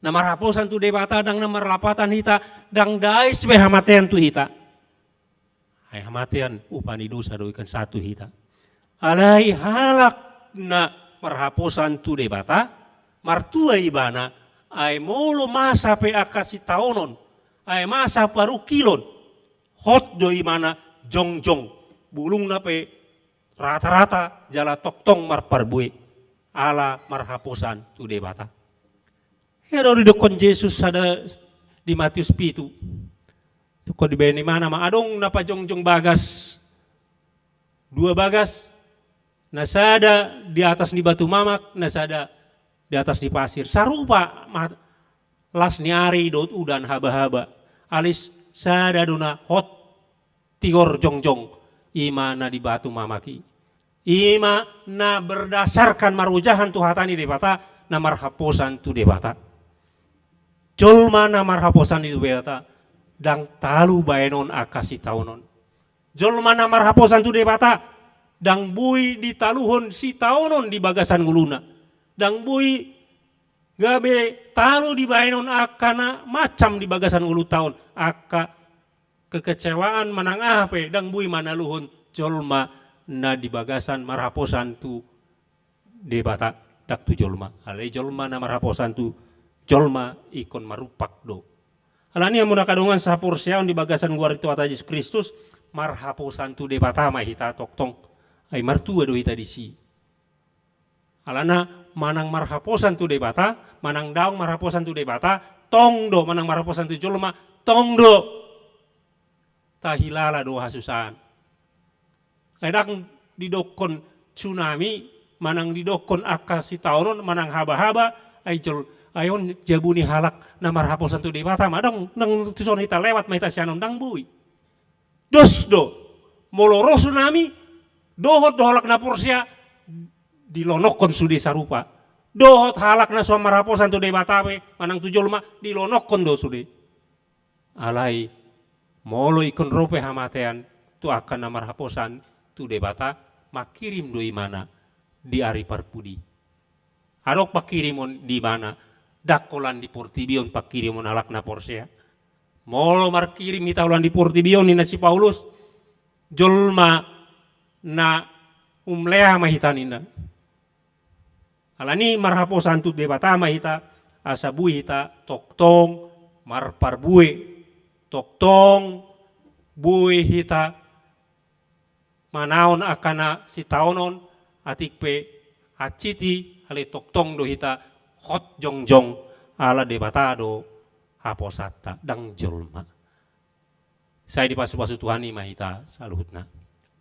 Na marhaposan tu Debata ndang na marlapatan hita ndang dais be hamatean tu hita. Ai hamatean upa ni dosa do, ingkon sahat tu hita. Alai halak na marhaposan tu Debata, martua ibana, ai molo masa pe angka sitaonon, ai masa parungkilon, hot do imana jongjong, bulungna pe rata-rata jala tongtong marparbue, ala marhaposan tu Debata. Ia do didokkon Jesus sada di Matius pitu. Dokkon dibaen imana ma, adong na pajongjong bagas. Dua bagas, na sada di atas ni batu mamak, na sada di atas ni pasir. Sarupa ma las ni ari dohot udan, habahaba. Alai sada do na hot tigor jongjong, ima na di batu mamak i. Ima na berdasarkan marojahan tu hata ni Debata, na marhaposan tu Debata. Jolma na marhaposan tu Debata, ndang talu baenon angka sitaonon. Jolma na marhaposan tu Debata, ndang boi ditaluhon sitaonon di bagasan ngoluna. Ndang boi gabe talu dibaenon angka na macam di bagasan ngolunta on, angka kekecewaan manang aha pe, ndang boi manaluhon jolma na di bagasan marhaposan tu Debata, ndang tu jolma. Alai jolma na marhaposan tu jolma ingkon marumpak do. Alani i muna angka dongan sahaporseaon di bagasan goar ni Tuhanta Jesus Kristus, marhaposan tu Debata ma hita tongtong. Ai martua do hita disi. Alana manang marhaposan tu Debata, manang daong marhaposan tu Debata, tong do, manang marhaposan tu jolma, tong do. Tahilala do hasusaan. Ai ndang didokkon tsunami, manang didokkon angka sitaonon, manang habahaba, ai jol, ai on jabu ni halak na marhaposan tu Debata ma, ndang, ndang tuson hita lewat ma hita sian on, ndang boi. Dos do, molo ro tsunami, dohot do halak na porsea, dilonokkon sude sarupa. Dohot halak na so marhaposan tu Debata pe, manang tu jolma, dilonokkon do sude. Alai, molo ingkon ro pe hamatean, tu angka na marhaposan tu Debata, mangkirim do ibana di ari parpudi. Adong pangkirimon di ibana, ndang holan di portibi on pangkirimon halak na porsea. Molo markirim hita holan di portibi on, ninna si Paulus, jolma na umlea ma hita ninna. Alani marhaposan tu Debata ma hita, asa boi hita tongtong marparbue, tongtong boi hita manaon angka na sitaonon, atik pe hansit i, alai tongtong do hita hot jongjong, ala Debata do haposanta, ndang jolma. Sai dipasupasu Tuhan i ma hita saluhutna.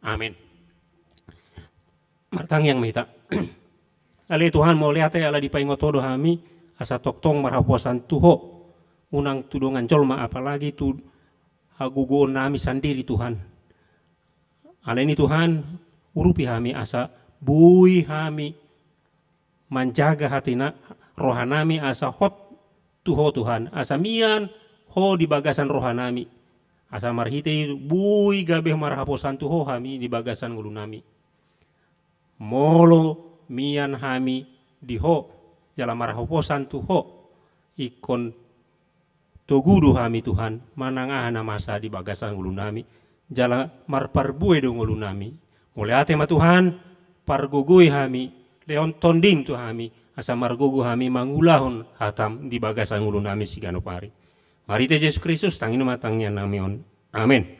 Amen. Martangiang ma hita. Ale Tuhan, mauliate ala dipaingot Ho do hami, asa tongtong marhaposan tu Ho, unang tu dongan jolma, apalagi tu hagogoonnami sandiri Tuhan. Alani i Tuhan, urupi hami asa boi hami manjaga hati na, rohanami asa hot tu Ho Tuhan, asa mian Ho di bagasan rohanami, asa marhite i boi gabe marhaposan tu Ho hami di bagasan ngolunami. Molo mian hami di Ho, jala marhaposan tu Ho, ingkon togu do hami Tuhan, manang aha na masa di bagasan ngolunami, jala marparbue do ngolunami. Mauliate ma Tuhan, pargogoi hami, lehon Tondim tu hami, asa margogo hami mangulahon hatam di bagasan ngolunami siganup ari. Marhite Jesus Kristus, tangiangnami on. Amen.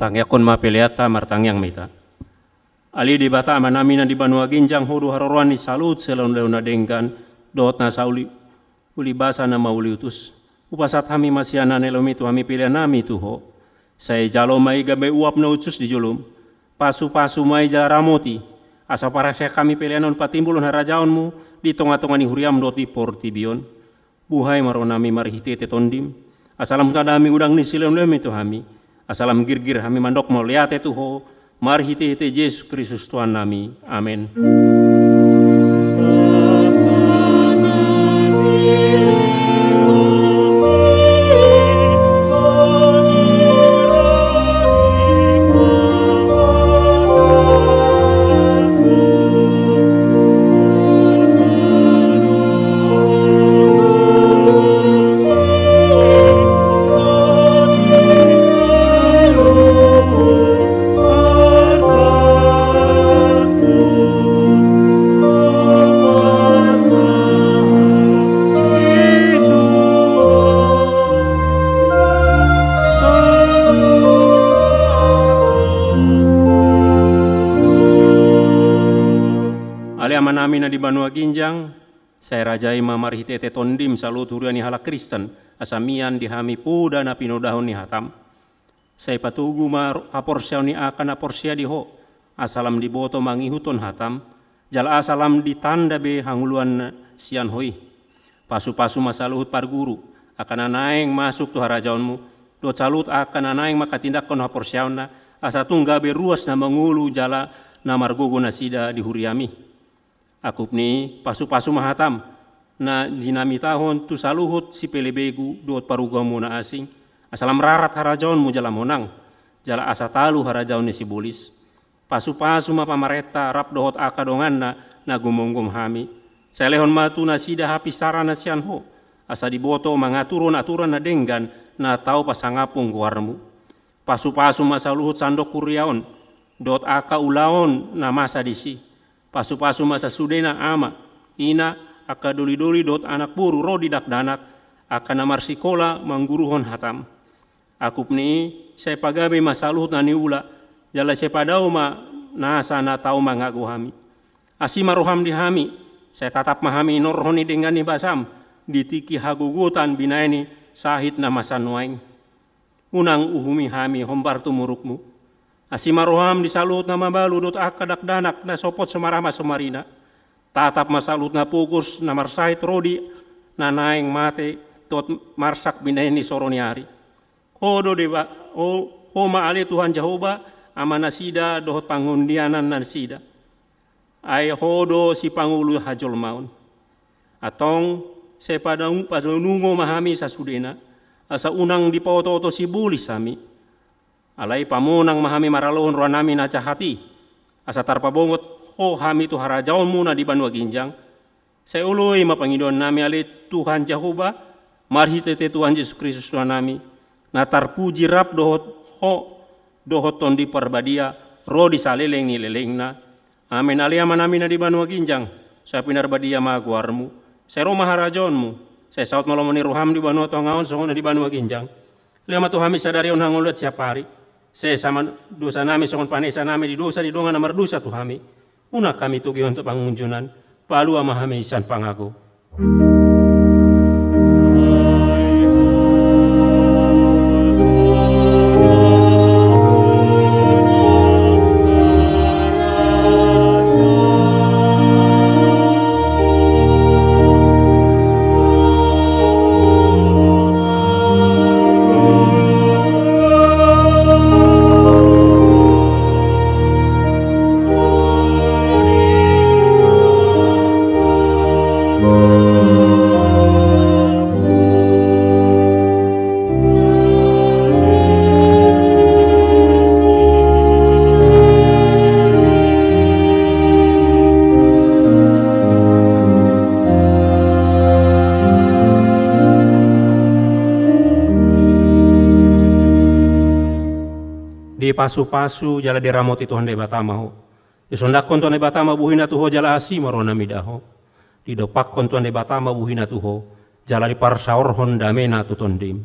Tangiangkon ma peleanta. Martangiang ma hita. Ale Debata Amanami na di banua ginjang, Ho do haroroan ni saluhut silehonlehon na denggan dohot na sauli, uli basa na mauliutus. Hupasahat hami ma sian na nialomi tu hami peleanami tu Ho. Sai jalo ma i gabe uap na hushus di jolom. Pasupasu ma i jala ramoti, asa parsea hami pelean on patimbulhon harajaonmu di tongatonga ni huriam dohot di portibi on. Buhai ma rohanami marhitehite Tondim, asa lam tadami godang ni silehonlehonmi tu hami, asa lam girgir hami mandok mauliate tu Ho, marhitehite Jesus Kristus Tuhannami. Amen. Ale Amanami na di banua ginjang, sai rajai ma marhitehite Tondim saluhut huria ni halak Kristen, asa mian di hami poda na pinodahon ni hatam. Sai patogu ma haporseaon ni angka na porsea di Ho, asa lam diboto mangihuthon hatam, jala asa lam ditanda be hangoluan sian Ho i. Pasupasu ma saluhut parguru, angka na naeng masuk tu harajaonmu, dohot saluhut angka na naeng manghatindanghon haporseaonna, asa tung gabe ruas na mangolu jala na margogo nasida di huriami. Angkup ni i, pasupasu ma hatam na jinamitahon tu saluhut sipelebegu dohot parugamo na asing, asa lam rarat harajaonmu jala monang, jala asa talu harajaon ni sibolis. Pasupasu ma pamarenta rap dohot angka donganna na gumomgom hami. Sai lehon ma tu nasida hapinsaran na sian Ho, asa diboto mangaturon aturan na denggan na tau pasangaphon goarmu. Pasupasu ma saluhut sandok huria on, dohot angka ulaon na masa disi. Pasupasu ma sasudena ama, ina, angka dolidoli dohot anak boru ro di dakdanak, angka na marsikola mangguruhon hatam. Angkup ni i, sai pagabe ma saluhut na niula, jala sai padao ma nasa na tau mangago hami. Asi ma roham di hami, sai tatap ma hami inorhon ni denggan ni basam, di tingki hagogotan binahen ni sahit na masa nuaeng. Unang uhumi hami hombar tu murukmu. Asi ma roham di saluhut na mabalu dohot angka dakdanak na so pot so marama so marina. Tatap ma saluhut na pogos na marsahit ro di na naeng mate dohot marsak binahen ni soro ni ari. Ho do Deba-, Ho, Ho ma ale Tuhan Jahowa, Amanasida dohot pangondianannasida. Ai Ho do sipangolu hajolmaon. Antong, sai padang-, padonungo ma hami sasudena, asa unang dipaotooto sibolis hami. Alai pamonang ma hami maralohon rohanami na jahat i, asa tarpabongot Ho hami tu harajaonmu na di banua ginjang. Sai oloi ma pangidoannami ale Tuhan Jahowa, marhitehite Tuhan Jesus Kristus Tuhannami, na tarpuji rap dohot Ho, dohot Tondi Parbadia, ro di saleleng ni lelengna. Amen. Ale Amanami na di banua ginjang, sai pinarbadia ma goarmu, sai ro ma harajaonmu, sai saut ma lomo ni roham di banua tonga on songon na di banua ginjang. Lehon ma tu hami sadari on hangoluan siapari. Sesa ma dosanami songon panesanami di dosa ni dongan na mardosa tu hami. Unang hami togihon tu pangunjunan, palua ma hami sian pangago. Dipasupasu jala diramoti Tuhan Debata ma ho. Disondangkon Tuhan Debata ma bohina tu ho jala asi ma rohana mida ho. Didompakkon Tuhan Debata ma bohina tu ho jala diparsaorhon damena tu tondim.